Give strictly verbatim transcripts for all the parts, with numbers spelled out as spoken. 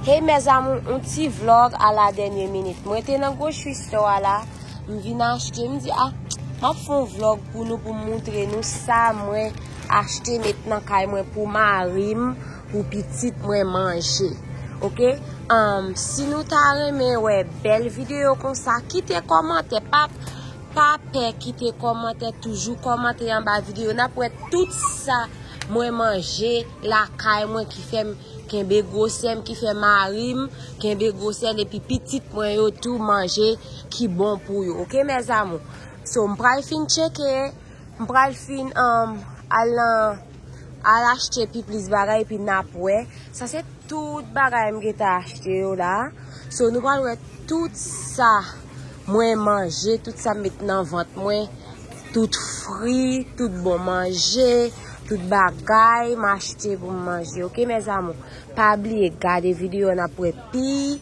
Hey mes amours, yon ti vlog a la dènye minit. Mwen te nan grocery store a la, m vin achte, m di, ah, m ap fè yon vlog pou nou, pou m moutre nou sa mwen achte met nan kay mwen pou mari m, pou pitit mwen manje. Oke? Um, si nou ta renmen wè bèl videyo konsa, kite kòmantè, pa, pa pè kite kòmantè, toujou kòmante anba videyo. N ap wè tout sa mwen manje lakay mwen ki fè m kenbe gwosè m, ki fè mari m kenbe gwosè l, epi pitit mwen yo tou manje ki bon pou yo. Oke, mes amours? So, m pral fin tcheke, m pral fin, um, al nan, al achte pi plis bagay, epi n ap wè. Sa se tout bagay m gentan achte yo la. So, nou pral wè tout sa mwen manje, tout sa m met nan vant mwen, tout fri, tout bon manje, tout bagay m achte pou m manje. Oke, mes amours? Pa bliye gade videyo a, n ap wè pi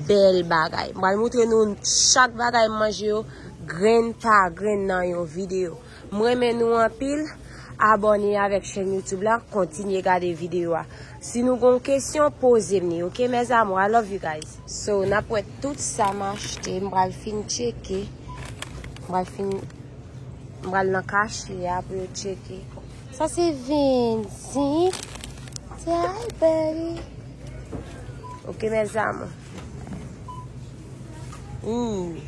bèl bagay. M pral moutre nou chak bagay m manje yo, grenn pa grenn nan yon videyo. M renmen nou anpil. Abòne avèk chèn YouTube la, kontinye gade videyo a. Si nou gon kesyon, poze m li, oke, mes amours? I love you guys. So, n ap wè tout sa m achte, m pral fin tcheke. M pral fin, m pral nan kache a pou yo tcheke. Sa se Vendy. Say hi, buddy. Oke, mes amours. Ooh,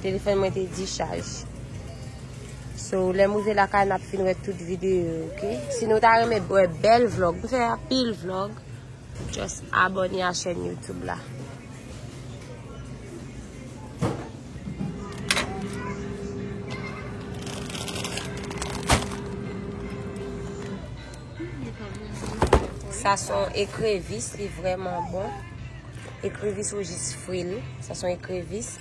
telefòn mwen te dichaj. So, lè m rive lakay, n ap fin wè tout videyo, oke? Si nou ta renmen wè bèl vlog, m fè anpil vlog, just abòne a chèn YouTube la. Sa se yon ekrevis, li vrèman bon. Ekrevis ou jis fri l. Sa se yon ekrevis.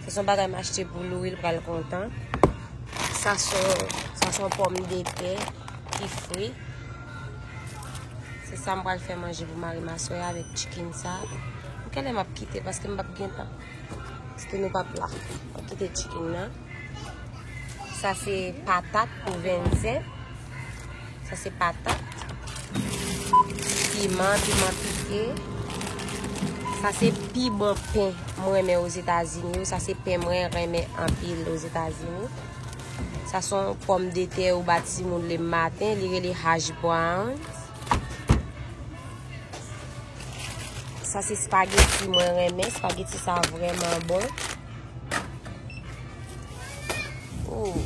Sa se yon bagay m achte pou Louis, l pral kontan. Sa se yon, sa se yon pòmdetè ki fri. Se sa m pral fè manje pou mari m aswè avèk chicken sa. Pou kilè m ap kite l paske m p ap gen tan. Paske nou p ap la. M ap kite chicken nan. Sa se patat pou Vendy. Sa se patat. Piman, piman pike. Sa se pi bon pen mwen renmen Ozetazini yo. Sa se pen mwen renmen anpil Ozetazini. Sa se yon pòmdetè ou ba timoun le maten, li rele hash browns. Sa se spageti mwen renmen, spageti sa vrèman bon. Oh.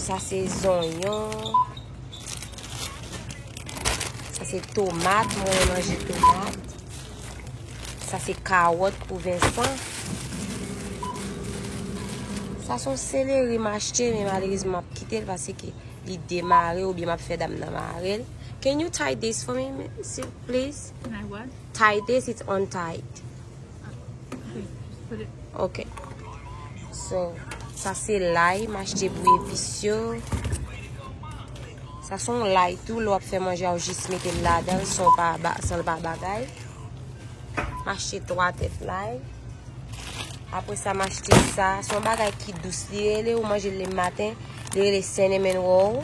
Sa se zonyon. Sa se tomat, mwen renmen manje tomat. Sa se kawòt pou Vincent. Sa se yon seleri m achte, men malerezman m ap kite l paske li demare oubyen m ap fè dam nan mare l. Can you tie this for me, please? Can I what? Tie this, it's untied. Okay, just put it. Ok. So, sa se lay, m achte pou epis yo. Sa se yon lay tou, lè w ap fè manje a, w jis mete l ladan l, san w pa ba-, san l pa bagay. M achte twa tèt lay. Apre sa, m achte sa. Se yon bagay ki dous. Li rele, ou manje l le maten. Li rele cinnamon roll.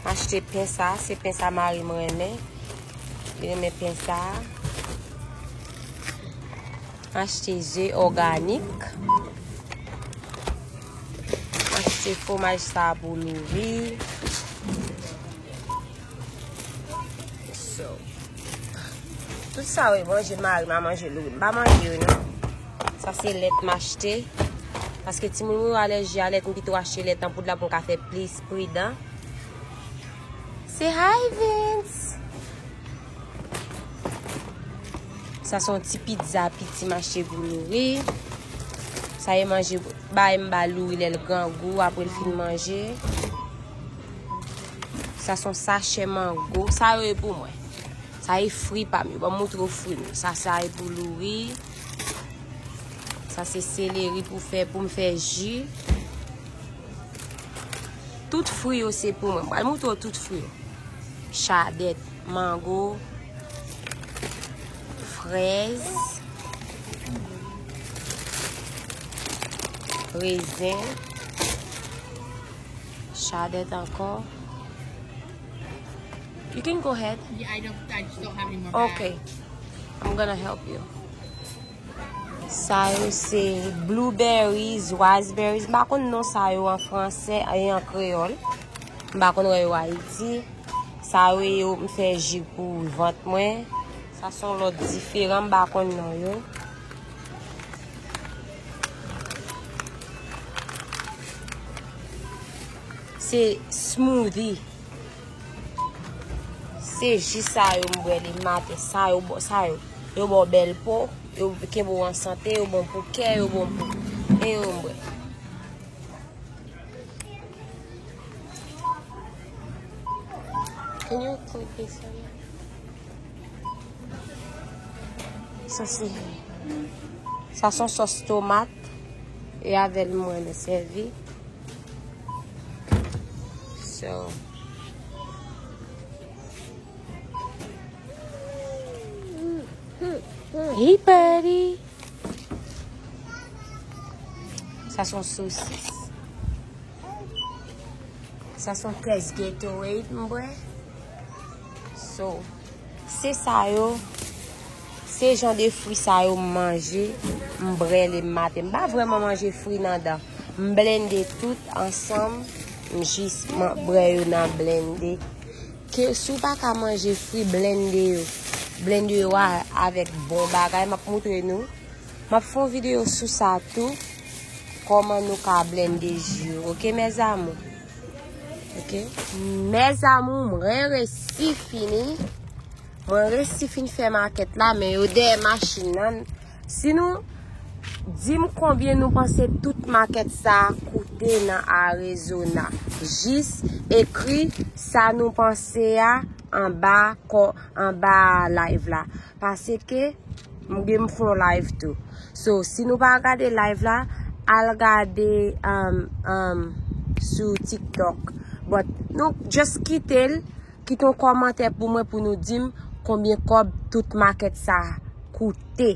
M achte pen sa. Se pen sa mari m renmen. Li renmen pen sa. M achte ze òganik. M achte fwomaj sa pou Louis. So, tout sa yo, manje mari m a manje Louis. M pa manje yo, non. Sa se lèt m achte. Paske timoun mwen yo alèji a lèt, m pito achte lèt an poud la pou m ka fè plis pridan. Say hi, Vince. Sa se yon ti pizza piti m achte pou Louis. Sa e manje, bay m ba Louis lè l grangou, apre l fin manje. Sa se yon sachè mango. Sa yo e pou mwen. Sa e fri pa m yo. Ban m moutre w fri m yo. Sa, sa e pou Louis. Sa se seleri pou fè, pou m fè ji. Tout fri yo se pou mwen. M pral moutre w tout fri yo. Chadèt, mango, frèz, rezen, chadèt ankò. You can go ahead. Yeah, I don't. I just don't have any more. Okay. I'm gonna help you. Sa yo se blueberries, raspberries. M pa konn non sa yo an fransè e an kreyòl. M pa konn wè yo Ayiti. Sa yo, yo m fè ji pou vant mwen. Sa se yon lòt diferan, m pa konn non yo. Se smoothie. Se ji sa yo m bwè le maten. Sa yo, sa yo, yo ba w bèl po, yo kenbe w an sante, yo bon pou kè, yo bon pou, e yo m bwè. Can you click this one? Sa se, sa se yon sòs tomat. E avè l mwen sèvi. So, hey buddy. Sa se yon sosis. Sa se yon kès Gatorade m bwè. So, se sa yo, se jan de fwi sa yo m manje, m bwè le maten. M pa vrèman manje fwi nan dan. M blende tout ansanm, m jis bwè yo nan blende. Ke si w pa ka manje fwi, blende yo. Blende yo a, avèk bon bagay, m ap moutre nou. M ap fè yon videyo sou sa tou. Kòman nou ka blende ji yo, oke, mes amours? Oke. Mes amours, mwen resi fini. Mwen resi fin fè makèt la, men yo dèyè machin nan. Si nou di m konbyen nou panse tout makèt sa a koute nan Arizona, jis ekri sa nou panse a anba kò, anba live la. Paske m gen m fè yon live tou. So, si nou pa gade live la, al gade um, um, sou TikTok. But nou just kite l, kite yon kòmantè pou mwen pou nou di m konbyen kòb tout makèt sa koute.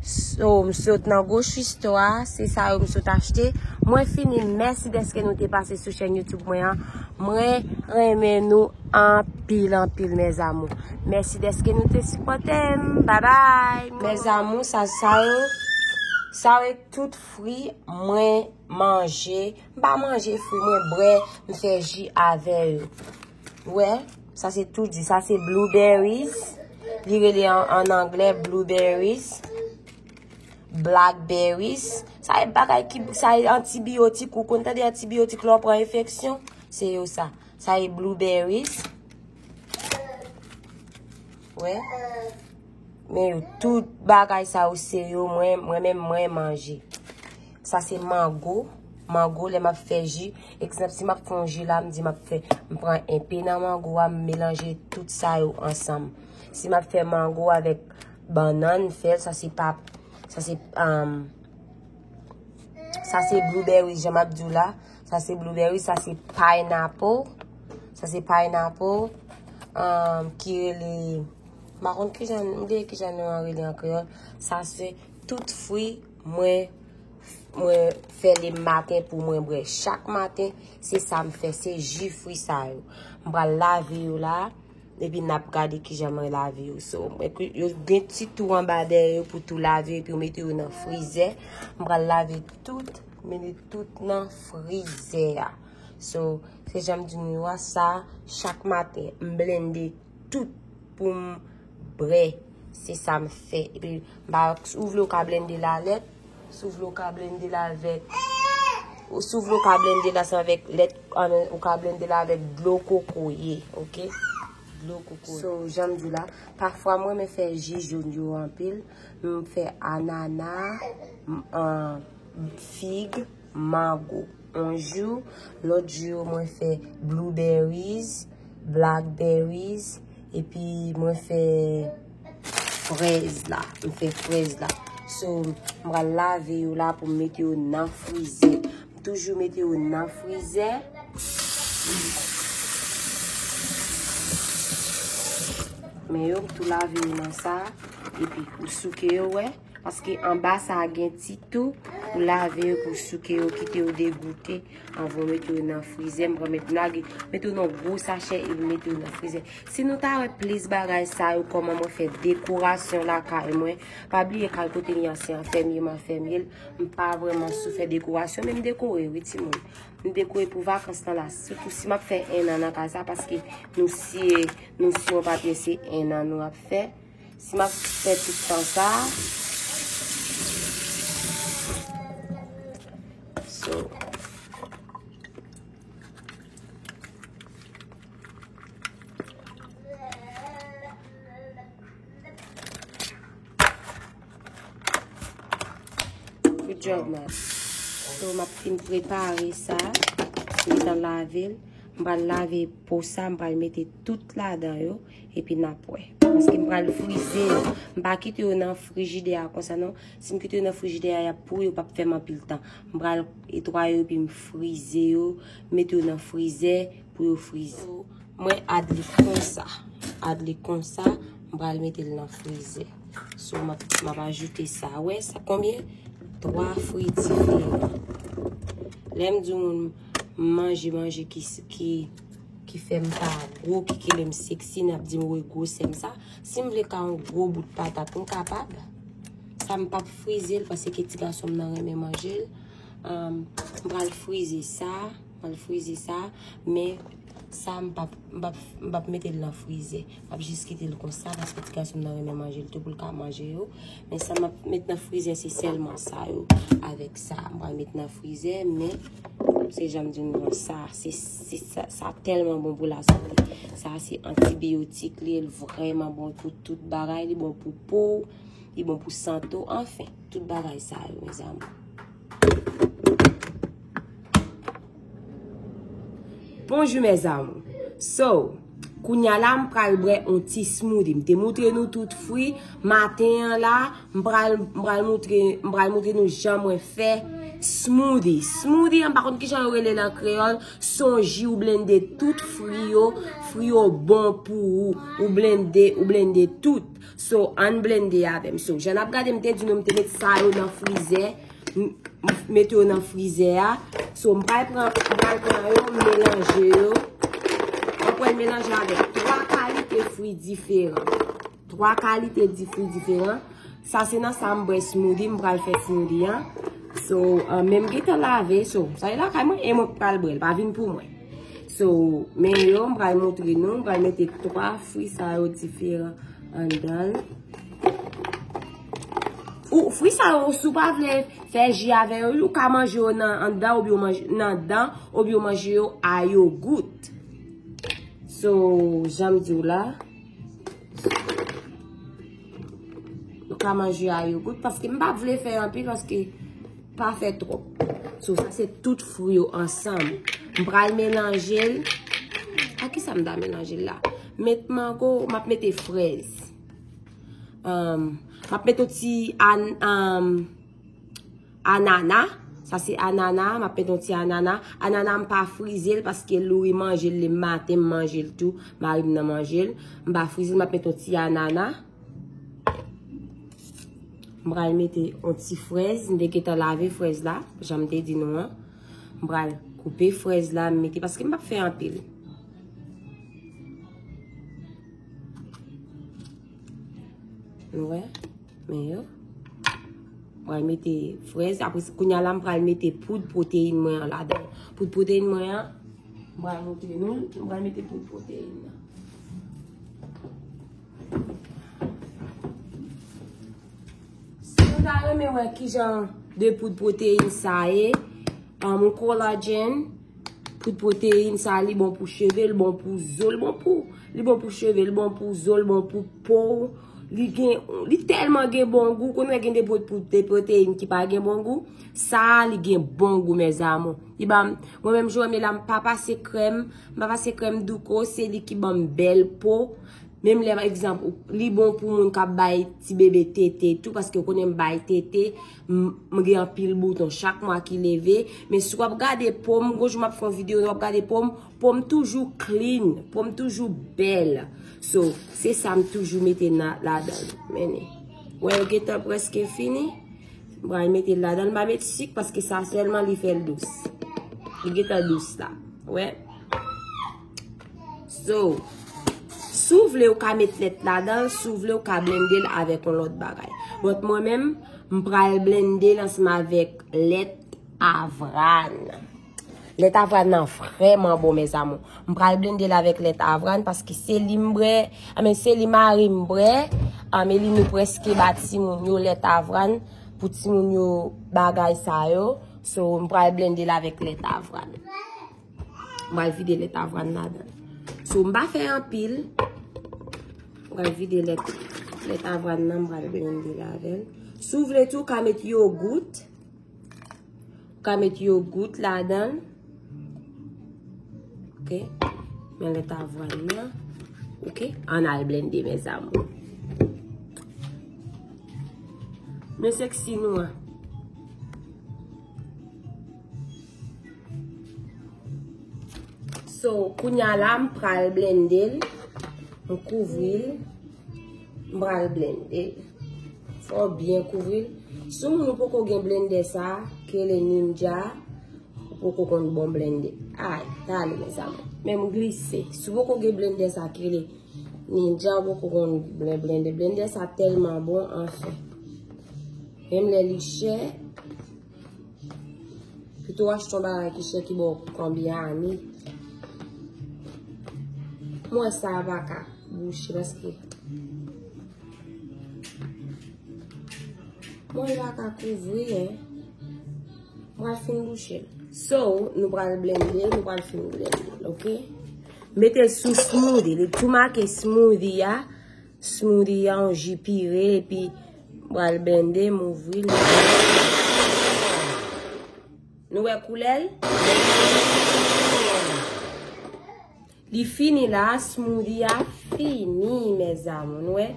So, m sot nan grocery store a, se sa yo m sot achte. Mwen fini, mèsi dèske nou te pase sou chèn YouTube mwen an. Mwen renmen nou anpil, anpil, mes amours. Mèsi dèske nou te sipòte m. Babay. Mes amours, sa, sa yo, sa yo tout fwi mwen manje. M pa manje fwi, mwen bwè, m fè ji avè yo. Wè, sa se tout ji. Sa se blueberries. Li rele an, an anglè blueberries. Blackberries. Sa e bagay ki, sa e antibiyotik. Ou konn tande antibiyotik lè w pran enfeksyon? Se yo sa. Sa e blueberries. Wè. Men yo, tout bagay sa yo se yo, mwen, mwen menm, mwen manje. Sa se mango. Mango, lè m ap fè ji. Egzanp, si m ap fè yon ji la, m di m ap fè, m pran enpe nan mango a, m melanje tout sa yo ansanm. Si m ap fè mango avèk bannann, m fè l, sa se pa, sa se, um, sa se blueberry, jan m ap di w la. Sa se blueberry, sa se pineapple. Sa se pineapple. Um, ki rele, m pa konn kijan, m bliye kijan non an rele an kreyòl. Sa se tout fwi mwen, mwen fè le maten pou mwen bwè. Chak maten, se sa m fè, se ji fwi sa yo. M pral lave yo la. Epi n ap gade kijan mwen lave yo. So, mwen kri-, yo gen ti tou anba dèyè yo pou tou lave yo, epi w mete yo nan frizè. M pral lave tout, mete tout nan frizè a. So, se jan m di nou yo a, sa, chak maten, m blende tout pou m bwè. Se sa m fè. Epi, m pa, si w vle, w ka blende lalèt. Si w vle, w ka blende l avèk, si w vle, w ka blende l ansanm avèk lèt, I mean, ou ka blende l avèk dlo kokoye, oke? Dlo kokoye. So, jan m di w la, pafwa mwen renmen fè ji jòn yo anpil. M fè anana, m, an, fig, mango. Yon jou, lòt jou, mwen fè blueberries, blackberries, epi mwen fè frèz la. M fè frèz la. So, m pral lave yo la pou m mete yo nan frizè. M toujou mete yo nan frizè. Men yo, m tou lave yo nan sa. Epi, ou souke yo, wè. Paske anba sa a gen ti tou, pou lave yo, pou souke yo, kite yo degoute. Anvan w mete yo nan frizè, m pran met lage, mete yo nan gwo sachè epi mete yo nan frizè. Si nou ta wè plis bagay sa yo, kòman mwen fè dekorasyon lakay mwen, pa bliye kay kote m ye an se anfèmye m anfèmye l. M pa vrèman sou fè dekorasyon, men m dekore wi timoun. M dekore pou vakans lan la, sitou si m ap fè en an nan kay sa, paske nou siye, nou siye yon papye se en an nou ap fè. Si m ap fè tout tan sa, so, Good job, man. So, m ap fin prepare sa. M gentan lave l. M pral lave po sa, m pral mete tout ladan yo. Epi n ap wè. Paske m pral frize yo. M pa kite yo nan frijidè a konsa, non. Si m kite yo nan frijidè a, y ap pou, yo p ap fè m anpil tan. M pral etwaye yo, epi m frize yo. Mete yo nan frizè pou yo frize. So, mwen add li konsa. Add li konsa, m pral mete l nan frizè. So, m ap, m ap ajoute sa. Wè, sa konbyen? Twa fri diferan. Lè m di yon moun m manje manje ki, ki, ki fè m pa gwo, ki kenbe m seksi, n ap di m, "Woy, gwosè m sa." Si m vle ka yon gwo bout patat, m kapab. Sa m p ap frize l, paske ti gason m nan renmen manje l. Um, m pral frize sa. Mwen frize sa, men sa m p ap, m p ap, m p ap mete l nan frizè. M ap jis kite l konsa, paske ti gason m nan renmen manje l tou pou l ka manje yo. Men sa m ap met nan frizè, se sèlman sa yo. Avèk sa, m pral met nan frizè, men se jan m di nou an, sa, se, se, sa, sa tèlman bon pou lasante. Sa, se antibiyotik, li, li vrèman bon pou tout bagay, li bon pou po w, li bon pou sante w, anfen, tout bagay sa yo, mezanmi. Bonjou, mes amours. So, kounya la, m pral bwè yon ti smoothie. M te moutre nou tout fri. Maten an la, m pral, m pral moutre, m pral moutre nou jan mwen fè smoothie. Smoothie an, m pa konn kijan yo rele l an kreyòl. Sonji ou blende tout fri yo. Fri yo bon pou ou. Ou blende, ou blende tout. So, ann blende avè m. So, jan n ap gade, m te di nou, m te met sa yo nan frizè. M, m mete yo nan frizè a. So, m pral pran, m pral pran yo, m melanje yo. Mwen pral melanje avèk twa kalite fri diferan. Twa kalite di fri diferan. Sa se nan sa m bwè smoothie, m pral fè smoothie an. So, uh, men m gentan lave, so, sa e lakay mwen, e mwen k pral bwè l, pa vin pou mwen. So, men yo, m pral montre nou, m pral mete twa fri sa yo diferan anndan l. Ou, fri sa yo, si w pa vle fè ji avè yo, ou ka manje yo nan anndan, oubyen w manje, nan dan, oubyen w manje yo a yogout. So, jan m di w la, nou ka manje a yogout, paske m pa vle fè anpil, paske pa fè twòp. So, sa se tout fri yo ansanm. M pral melanje l. A ki sa m ta melanje l la? Met mango, m ap mete frèz. Um, m ap mete yon ti an, um, anana. Sa se anana, m ap mete yon ti anana. Anana m pa frize l paske Louri manje l lè maten, m manje l tou, mari m nan manje l. M pa frize l, m ap mete yon ti anana. M pral mete yon ti frèz, m te gentan lave frèz la, jan m te di nou an. M pral koupe frèz la, m mete, paske m p ap fè anpil. Nou wè? Men yo. M pral mete frèz. Apre, kounya la, m pral mete poud pwoteyin mwen an ladan. Poud pwoteyin mwen an, m pral montre nou l. M pral mete poud pwoteyin nan. Si nou ta renmen wè kijan de poud pwoteyin sa ye, um, kolajen, Poud pwoteyin sa, li bon pou cheve, li bon pou zo, li bon pou, li bon pou cheve, li bon pou zo, li bon pou po. Li gen, li tèlman gen bon gou. Konn wè gen de poud, poud de pwoteyin ki pa gen bon gou. Sa a, li gen bon gou, mes amours. Li ban m, mwen menm, Joëmela, m pa pase krèm, m pa pase krèm douko, se li ki ban m bèl po. Menm lè, pa egzanp, ou, li bon pou moun k ap bay ti bebe tete tou, paske ou konnen m bay tete, m, m gen anpil bouton chak mwa ki leve. Men si w ap gade po m, gon jou m ap fè yon videyo, w ap gade po m, po m toujou clean, po m toujou bèl. So, se sa m toujou mete nan, ladan l. Men, Wè, yo gentan prèske fini. M pral mete l ladan. M pa met sik paske sa sèlman li fè l dous. Li gentan dous la. Wè. So, si w vle, ou ka met lèt ladan l. Si w vle, ou ka blende l avèk yon lòt bagay. But mwen menm, m pral blende l ansanm avèk lèt avwàn. Lèt avwàn nan vrèman bon, mes amours. M pral blende l avèk lèt avwàn paske se li m bwè, I mean, se li mari m bwè. I mean, li nou prèske ba timoun yo lèt avwàn pou timoun yo bagay sa yo. So, m pral blende l avèk lèt avwàn. M pral vide lèt avwàn ladan. So, m pa fè anpil. M pral vide lèt, lèt avwàn nan, m pral blende l avè l. Si w vle tou, w ka met yogout. Ou ka met yogout ladan l. Ok. Men lèt avwàn nan. Ok. Ann al blende, mes amours. Men seksi nou an. So, kounye a la, m pral blende l. M kouvri l. M pral blende l. Fò w byen kouvri l. Si w moun ou poko gen blendè sa, ki rele Ninja, ou poko konn bon blende. Ay, tale, mes amours. Men m glise. Si w poko gen blendè sa, ki rele Ninja, ou poko konn blen-, blende. Blendè sa tèlman bon, anfen. Menm lè li chè, pito w achte yon bagay ki chè ki ba w konbyen ane. Mwen sa pa ka bouche paske mwen pa ka kouvri, en. Mwen fin bouche l. So, nou pral blende, nou pral fin blende, ok? Mete l sou smoothie. Li tou make smoothie a. Smoothie a, yon ji pire, epi m pral blende, m ouvri l. Nou wè koulè l? Li fini la, smoothie a fini, mes amours. Nou wè,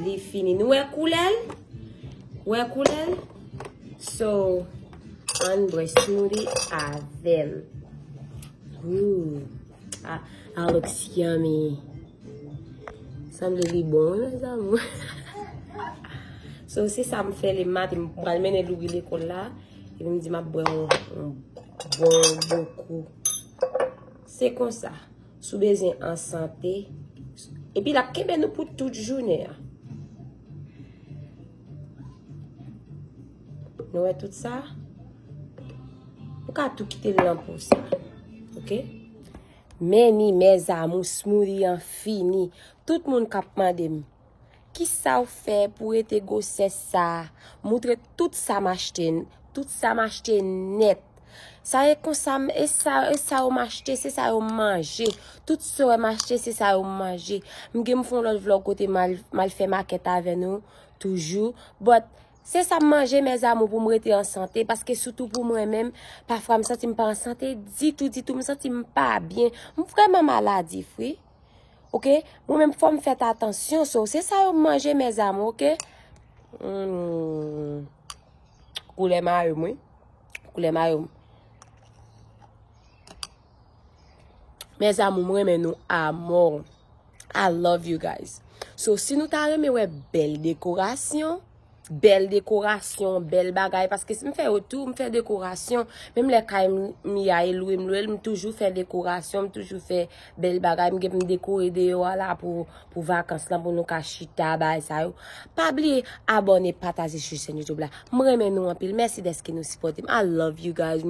li fini. Nou wè koulè l? Wè koulè l? So, ann bwè smoothie avè m. Ooh. Ah, that looks yummy. Sanble li bon, wi, mes amours. So, se sa m fè le maten, m pral mennen Louis lekòl la. Epi m di m ap bwè yon, yon bon, bon kou. Se konsa. Si w bezwen an sante. Epi l ap kenbe nou pou tout jounen an. Nou wè tout sa? Ou ka tou kite l nan po sa. Ok? Men ni, mes amours, smoothie an fini. Tout moun k ap mande m, kisa w fè pou rete gwosès sa a? Moutre tout sa m achte, tout sa m achte nèt. Sa e konsa, m, e sa, e sa yo m achte, se sa yo m manje. Tout sa yo m achte, se sa yo m manje. M gen m fè yon lòt vlog kote m al, m al fè makèt avè nou, toujou. But, se sa m manje, mes amours, pou m rete an sante, paske sitou pou mwen menm, pafwa m santi m pa an sante ditou, ditou, m santi m pa byen. M vrèman maladif, wi. Ok? Mwen menm fò m fè atansyon, so, se sa yo m manje, mes amours, ok? Hmm. Koulè mayo m, wi. Koulè mayo m. Mes amours, m renmen nou amò. I love you guys. So, si nou ta renmen wè bèl dekorasyon, bèl dekorasyon, bèl bagay, paske si m fè yo tou, m fè dekorasyon. Menm lè kay m, m ye a, e lwe m lwe l, m toujou fè dekorasyon, m toujou fè bèl bagay. M gen pou m dekore deyò a la pou, pou vakans lan, pou nou ka chita, bagay sa yo. Pa bliye abòne, pataje sou chèn YouTube la. M renmen nou anpil. Mèsi dèske nou sipòte m. I love you guys.